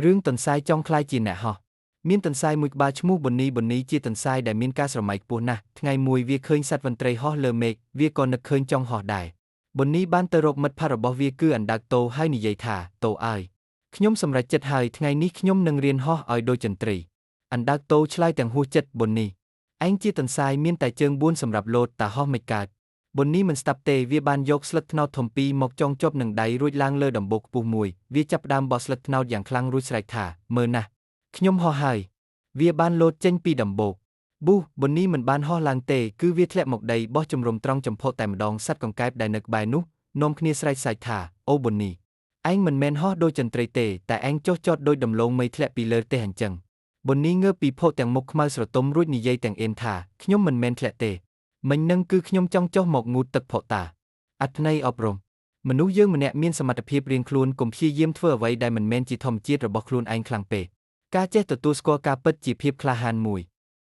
រឿងទន្សាយចង់ក្លាយជាអ្នកហោះមានទន្សាយមួយក្បាលឈ្មោះប៊ុននីប៊ុននីជាទន្សាយដែលមានការស្រមៃខ្ពស់ណាស់ថ្ងៃមួយវាឃើញសត្វវន្ត្រីហោះលើមេឃវាក៏នឹកឃើញចង់ហោះដែរប៊ុននីបានទៅរកមិត្តភក្តិរបស់វាគឺអណ្ដើកតោហើយនិយាយថាតោអើយខ្ញុំសម្រេចចិត្តហើយថ្ងៃនេះខ្ញុំនឹងរៀនហោះឲ្យដូចចន្ទ្រីអណ្ដើកតោឆ្លើយទាំងហួសចិត្តប៊ុននីឯងជាទន្សាយមានតែជើង4សម្រាប់លោតតាហោះមិនកើតប៊ុននីមិនស្ដាប់ទេវាបានយកស្លឹកត្នោតធំពីរមកចងជាប់នឹងដៃរួចឡើងលើដំបូកខ្ពស់មួយវាចាប់ផ្ដើមបោះស្លឹកត្នោតយ៉ាងខ្លាំងរួចស្រែកថាមើលណាស់ខ្ញុំហោះហើយវាបានលោតចេញពីដំបូកប៊ូប៊ុននីមិនបានហោះឡើងទេគឺវាធ្លាក់មកដីបោះជំរំត្រង់ចំផុតតែម្ដងសត្វកង្កែបដែលនៅក្បែរនោះនាំគ្នាស្រែកសាច់ថាអូប៊ុននីឯងមិនមែនហោះដូចចន្ទ្រីទេតែឯងចុះចតដូចដំឡូងមីធ្លាក់ពីលើផ្ទះអញ្ចឹងប៊ុននីងើបពីភក់ទាំងមុខខ្មៅស្រទុំរួចនិយាយទាំងអៀនថាខ្ញុំមិនមែនធ្លាក់ទេមិញនឹងគឺខ្ញុំចង់ចុះមកងូតទឹកផុតាអត្ថន័យអប់រំមនុស្សយើងម្នាក់មានសមត្ថភាពរៀងខ្លួនកុំព្យាយាមធ្វើអ្វីដែលមិនមែនជាធម្មជាតិរបស់ខ្លួនឯងខ្លាំងពេកការចេះទទួលស្គាល់ការពិតជាភាពក្លាហានមួយ។